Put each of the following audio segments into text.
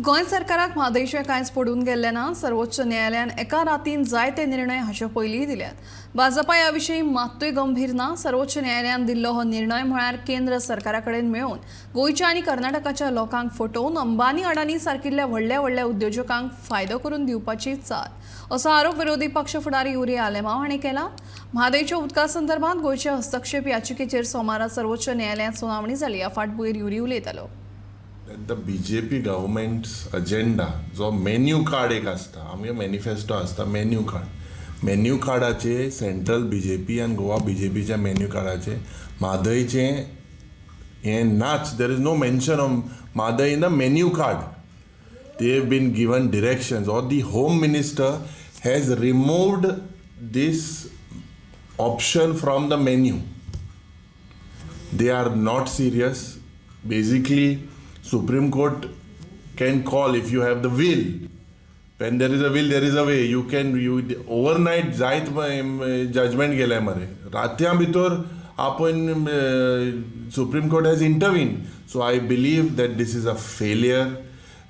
गोंय सरकाराक म्हादयचें कांयच पडून गेल्लें ना. सर्वोच्च न्यायालयान एका रातीन जायते निर्णय हाचे पयलींय दिल्यात. भाजपा ह्या विशीं मात्तूय गंभीर ना. सर्वोच्च न्यायालयान दिल्लो हो निर्णय म्हळ्यार केंद्र सरकारा कडेन मेळून गोंयच्या आनी कर्नाटकाच्या लोकांक फटोवन अंबानी अडानी सारकिल्ल्या व्हडल्या व्हडल्या उद्योजकांक फायदो करून दिवपाची चाल, असो आरोप विरोधी पक्ष फुडारी युरी आलेमांव हांणी केला. म्हादयच्या उदका संदर्भात गोंयचे हस्तक्षेप याचिकेचेर सोमारा सर्वोच्च न्यायालयांत सुनावणी जाली. ह्या फाटभूंयेर युरी उलयतालो. That the BJP government's agenda जो मेन्यू कार्ड एक आसता, आमगे मॅनिफेस्टो आसता मेन्यू कार्ड, मेन्यू कार्डाचे सेंट्रल बीजेपी आनी गोवा बीजेपीच्या मेन्यू कार्डाचे म्हादयचें हें नाच. There is no mention of Mhadei in the menu card. They have been given directions or the home minister has removed this option from the menu. They are not serious. Basically, Supreme Court can call if you have the will. When there is a will, there is a way. You can you overnight जायत judgement गेले मरे, रातया भितर आपण Supreme Court has intervene. So I believe that this is a failure.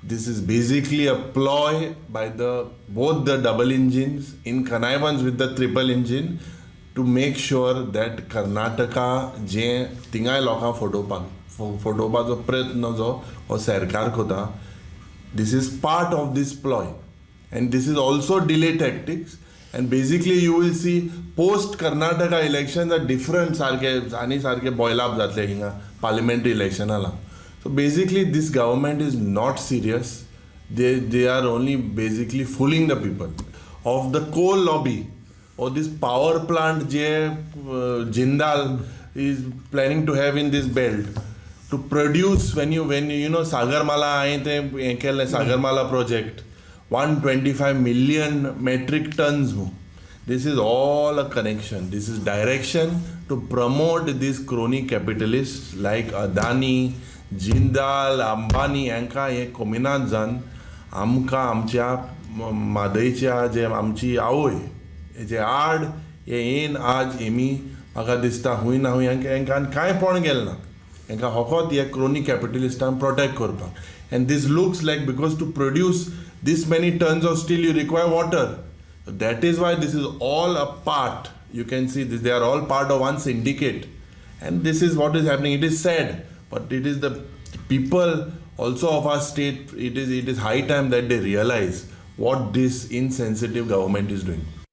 This is basically a ploy by the both the double engines in connivance with the triple engine to make sure that Karnataka जे थिंगाय लोकांक फटोवपाक फटोवपाचो प्रयत्न जो हो सरकार करता, this is part of this ploy and this is also delay tactics. And basically, you will see post Karnataka elections are different. सारके आनी सारके boil up जातले हिंगा पार्लिमेंटरी इलेक्शना लागून. So basically, this government is not serious. They are only basically fooling the people of the coal lobby or this power plant J Jindal is planning to have in this belt to produce. When you know Sagarmala, हांवें तें हें केल्लें, Sagarmala project, 125 million metric tons न्हू. This is all a connection. This is direction to promote these crony capitalists like Adani, Jindal, Ambani. हांकां हे कोमिनाद जावन आमकां आमच्या म्हादयच्या जे आमची आवय हेजे आड हे येन आज हेमी म्हाका दिसता हूंय ना हूंय हांकां कांय पळोवन गेलें ना. हांकां फकत हे क्रोनी कॅपिटलिस्टांक प्रोटेक्ट करपाक. And this looks like, because to produce this many tons of steel, you require water. That is why this is all a part. You can see this, they are all part of one syndicate and this is what is happening. It is sad, but it is the people also of our state, it is high time that they realize what this insensitive government is doing.